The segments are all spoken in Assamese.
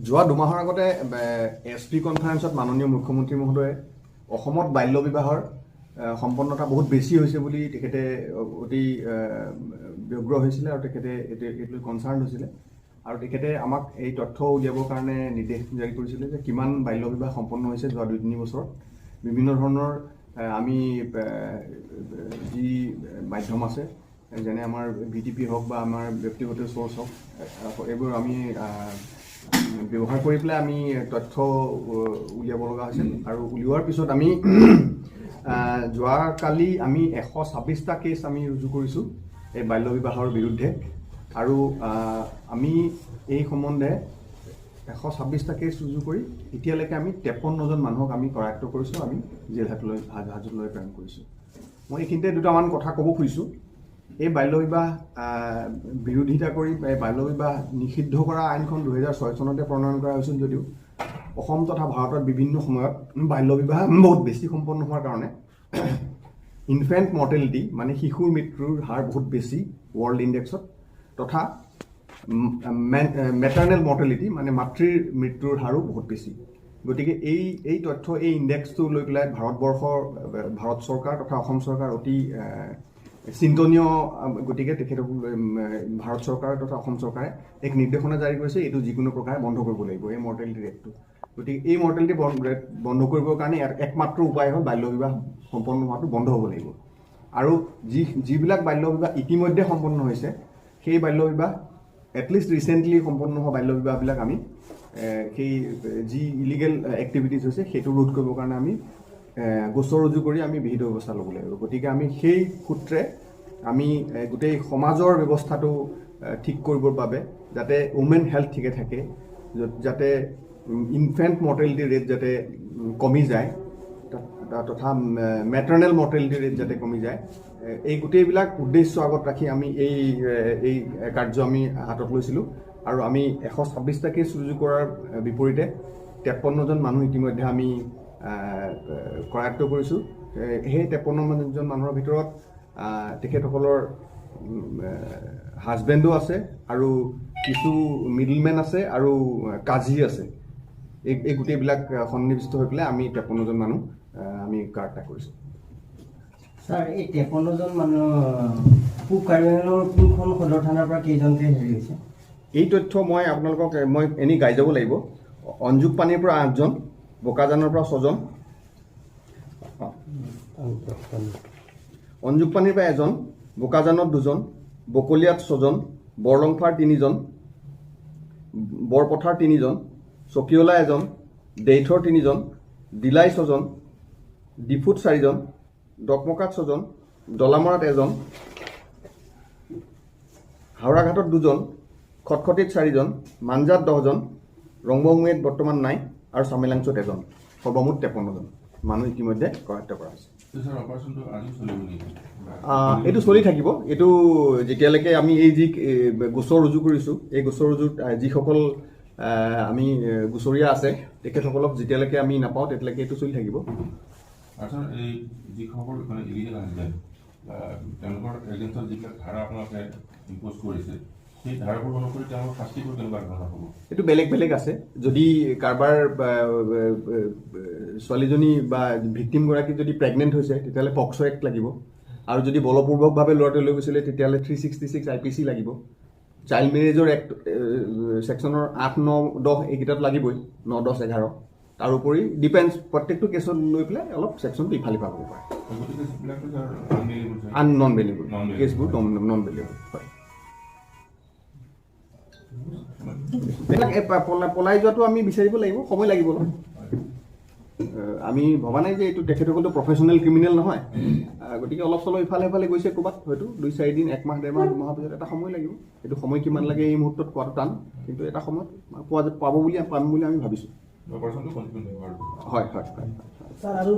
যোৱা 2 মাহৰ আগতে এছ পি কনফাৰেন্সত মাননীয় মুখ্যমন্ত্ৰী মহোদয়ে অসমত বাল্য বিবাহৰ সম্পন্নতা বহুত বেছি হৈছে বুলি তেখেতে অতি ব্যগ্ৰ হৈছিলে আৰু তেখেতে এইটো লৈ কনচাৰ্ণ হৈছিলে আৰু তেখেতে আমাক এই তথ্য উলিয়াবৰ কাৰণে নিৰ্দেশ জাৰি কৰিছিলে যে কিমান বাল্য বিবাহ সম্পন্ন হৈছে যোৱা 2-3 বছৰত। বিভিন্ন ধৰণৰ আমি যি মাধ্যম আছে, যেনে আমাৰ ভিটিপি হওক বা আমাৰ ব্যক্তিগত চ'ৰ্চ হওক, এইবোৰ আমি ব্যৱহাৰ কৰি পেলাই আমি তথ্য উলিয়াব লগা হৈছিল। আৰু উলিওৱাৰ পিছত আমি যোৱাকালি আমি 126টা কেছ আমি ৰুজু কৰিছোঁ এই বাল্য বিবাহৰ বিৰুদ্ধে। আৰু আমি এই সম্বন্ধে 126টা কেছ ৰুজু কৰি এতিয়ালৈকে আমি 53জন মানুহক আমি কৰায়ত্ব কৰিছোঁ, আমি জেল হাজতলৈ প্ৰেৰণ কৰিছোঁ। মই এইখিনিতে দুটামান কথা ক'ব খুজিছোঁ। এই বাল্য বিবাহ বিৰোধিতা কৰি এই বাল্য বিবাহ নিষিদ্ধ কৰা আইনখন 2006 চনতে প্ৰণয়ন কৰা হৈছিল যদিও অসম তথা ভাৰতত বিভিন্ন সময়ত বাল্য বিবাহ বহুত বেছি সম্পন্ন হোৱাৰ কাৰণে ইনফেণ্ট মৰ্টেলিটি, মানে শিশুৰ মৃত্যুৰ হাৰ বহুত বেছি ৱৰ্ল্ড ইণ্ডেক্সত, তথা মেটাৰ্নেল মৰ্টেলিটি, মানে মাতৃৰ মৃত্যুৰ হাৰো বহুত বেছি। গতিকে এই তথ্য, এই ইণ্ডেক্সটো লৈ পেলাই ভাৰতবৰ্ষৰ ভাৰত চৰকাৰ তথা অসম চৰকাৰ অতি চিন্তনীয়। গতিকে তেখেতক ভাৰত চৰকাৰ তথা অসম চৰকাৰে এক নিৰ্দেশনা জাৰি কৰিছে, এইটো যিকোনো প্ৰকাৰে বন্ধ কৰিব লাগিব এই মৰ্টেলিটি ৰেটটো। গতিকে এই মৰ্টেলিটি ৰেট বন্ধ কৰিবৰ কাৰণে ইয়াৰ একমাত্ৰ উপায় হ'ল বাল্য বিবাহ সম্পন্ন হোৱাটো বন্ধ হ'ব লাগিব। আৰু যিবিলাক বাল্য বিবাহ ইতিমধ্যে সম্পন্ন হৈছে, সেই বাল্য বিবাহ, এটলিষ্ট ৰিচেণ্টলি সম্পন্ন হোৱা বাল্য বিবাহবিলাক আমি সেই যি ইলিগেল এক্টিভিটিজ হৈছে, সেইটো ৰোধ কৰিবৰ কাৰণে আমি গোচৰ ৰুজু কৰি আমি বিহিত ব্যৱস্থা ল'ব লাগিব। গতিকে আমি সেই সূত্ৰে আমি গোটেই সমাজৰ ব্যৱস্থাটো ঠিক কৰিবৰ বাবে, যাতে উমেন হেল্থ ঠিকে থাকে, যাতে ইনফেণ্ট মৰ্টেলিটি ৰেট যাতে কমি যায় তথা মেটাৰ্নেল মৰ্টেলিটি ৰেট যাতে কমি যায়, এই গোটেইবিলাক উদ্দেশ্য আগত ৰাখি আমি এই কাৰ্য আমি হাতত লৈছিলোঁ। আৰু আমি 126টা কেছ ৰুজু কৰাৰ বিপৰীতে 53জন মানুহ ইতিমধ্যে আমি কৰায়ত্ব কৰিছোঁ। সেই 53জন মানুহৰ ভিতৰত তেখেতসকলৰ হাজবেণ্ডো আছে আৰু কিছু মিডলমেন আছে আৰু কাজী আছে। এই গোটেইবিলাক সন্নিৱিষ্ট হৈ পেলাই আমি 53জন মানুহ আমি কৰায়ত্ব কৰিছোঁ। ছাৰ, এই 53জন মানুহ পূব কাৰ্বি আংলঙৰ কোনখন সদৰ থানাৰ পৰা কেইজনকে হেৰি হৈছে? এই তথ্য মই আপোনালোকক মই এনেই গাই যাব লাগিব। অঞ্জুক পানীৰ পৰা আঠজন, বোকাজানৰ পৰা ছজন, অঞ্জুক পানীৰ পৰা এজন, বোকাজানত দুজন, বকলীয়াত ছজন, বৰলংফাৰ তিনিজন, বৰপথাৰ তিনিজন, চকিঅলা এজন, দেইথৰ তিনিজন, দিলাই ছজন, ডিফুত চাৰিজন, ডকমকাত ছজন, দলামৰাত এজন, হাওৰাঘাটত দুজন, খটখটিত চাৰিজন, মাঞ্জাত 10জন, ৰংবংৱেত বৰ্তমান নাই আৰু চামেলাংচুত এজন। সৰ্বমুঠ 53জন মানুহ ইতিমধ্যে কৰায়ত্ব কৰা হৈছে। ছাৰ, অপাৰেশ্যনটো আজিও চলিব নেকি? এইটো চলি থাকিব। এইটো যেতিয়ালৈকে আমি এই যি গোচৰ ৰুজু কৰিছোঁ, এই গোচৰ ৰুজুত যিসকল আমি গোচৰীয়া আছে, তেখেতসকলক যেতিয়ালৈকে আমি নাপাওঁ, তেতিয়ালৈকে এইটো চলি থাকিব। আৰু ছাৰ, এই যিসকল মানে ইলিগেল হাজবেণ্ড, তেওঁলোকৰ এগেইনষ্টত যিবিলাক ধাৰা আপোনালোকে ইম্প'জ কৰিছে, সেই ধাৰাবোৰ অনুসৰি তেওঁলোকৰ শাস্তিবোৰ কেনেকুৱা ধৰণৰ হ'ব? এইটো বেলেগ বেলেগ আছে। যদি কাৰোবাৰ ছোৱালীজনী বা ভিক্টিমগৰাকী যদি প্ৰেগনেণ্ট হৈছে, তেতিয়াহ'লে পক্স' এক্ট লাগিব। আৰু যদি বলপূৰ্বকভাৱে ল'ৰাটোৱে লৈ গৈছিলে, তেতিয়াহ'লে 366 আইপিচি লাগিব। চাইল্ড মেৰেজৰ এক্ট ছেকশ্যনৰ 8, 9, 10 এইকেইটাত লাগিবই, 9, 10, 11। তাৰোপৰি ডিপেণ্ডছ, প্ৰত্যেকটো কেছত লৈ পেলাই অলপ ছেকশ্যনটো ইফাল সিফাল হ'ব পাৰে। গোটেই কেছবিলাকতো sir unbailable? Non bailable. Non-bailable. কেছবোৰ নন বেইলেবল হয়। এইবিলাক এই পলাই যোৱাটো আমি বিচাৰিব লাগিব, সময় লাগিব অলপ। আমি ভবা নাই যে এইটো, তেখেতসকলতো প্ৰফেচনেল ক্ৰিমিনেল নহয়। গতিকে অলপ চলপ ইফালে সিফালে গৈছে ক'ৰবাত, হয়তো 2-4 দিন, একমাহ, ডেৰমাহ, 2 মাহৰ পিছত এটা সময় লাগিব। এইটো সময় কিমান লাগে এই মুহূৰ্তত কোৱাটো টান, কিন্তু এটা সময়ত পোৱা পাব বুলি পাম বুলি আমি ভাবিছোঁ। অপাৰেশ্যনটো কণ্টিনিউ থাকিব আৰু? হয়। ছাৰ, আৰু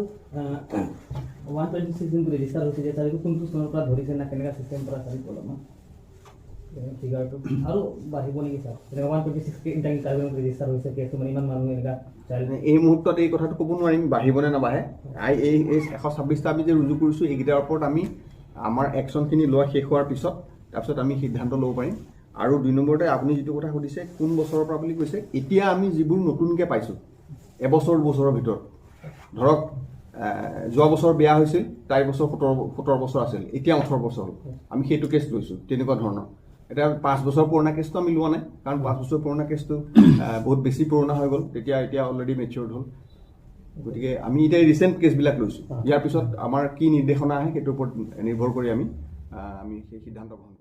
126 যোনটো ৰেজিষ্টাৰ হৈছে যে ছাৰ, এইটো কোনটো চনৰ পৰা ধৰিছে না কেনেকুৱা চিষ্টেম পৰা ছাৰ, এইটো অলপমান ফিগাৰটো আৰু বাঢ়িব নেকি ছাৰ? যেনেকুৱা 126 ইণ্টাৰভিউ ৰেজিষ্টাৰ হৈছে কেছটো, মানে ইমান মানুহ এনেকুৱা চাইল্ড এই মুহূৰ্তত এই কথাটো ক'ব নোৱাৰিম বাঢ়িব নে নাবাঢ়ে। এই 126টা আমি যে ৰুজু কৰিছোঁ, এইকেইটাৰ ওপৰত আমি আমাৰ একশ্যনখিনি লোৱা শেষ হোৱাৰ পিছত, তাৰপিছত আমি সিদ্ধান্ত ল'ব পাৰিম। আৰু দুই নম্বৰতে আপুনি যিটো কথা সুধিছে, কোন বছৰৰ পৰা বুলি কৈছে, এতিয়া আমি যিবোৰ নতুনকৈ পাইছোঁ এবছৰ দুবছৰৰ ভিতৰত, ধৰক যোৱা বছৰ বিয়া হৈছিল, তাইৰ বছৰ 17 বছৰ আছিল, এতিয়া 18 বছৰ হ'ল, আমি সেইটো কেছ লৈছোঁ। তেনেকুৱা ধৰণৰ এতিয়া 5 বছৰ পুৰণা কেছটো আমি লোৱা নাই, কাৰণ 5 বছৰ পুৰণা কেছটো বহুত বেছি পুৰণা হৈ গ'ল তেতিয়া, এতিয়া অলৰেডি মেচিয়ৰ্ড হ'ল। গতিকে আমি এতিয়া ৰিচেণ্ট কেছবিলাক লৈছোঁ। ইয়াৰ পিছত আমাৰ কি নিৰ্দেশনা আহে, সেইটোৰ ওপৰত নিৰ্ভৰ কৰি আমি সেই সিদ্ধান্ত গ্ৰহণ কৰিম।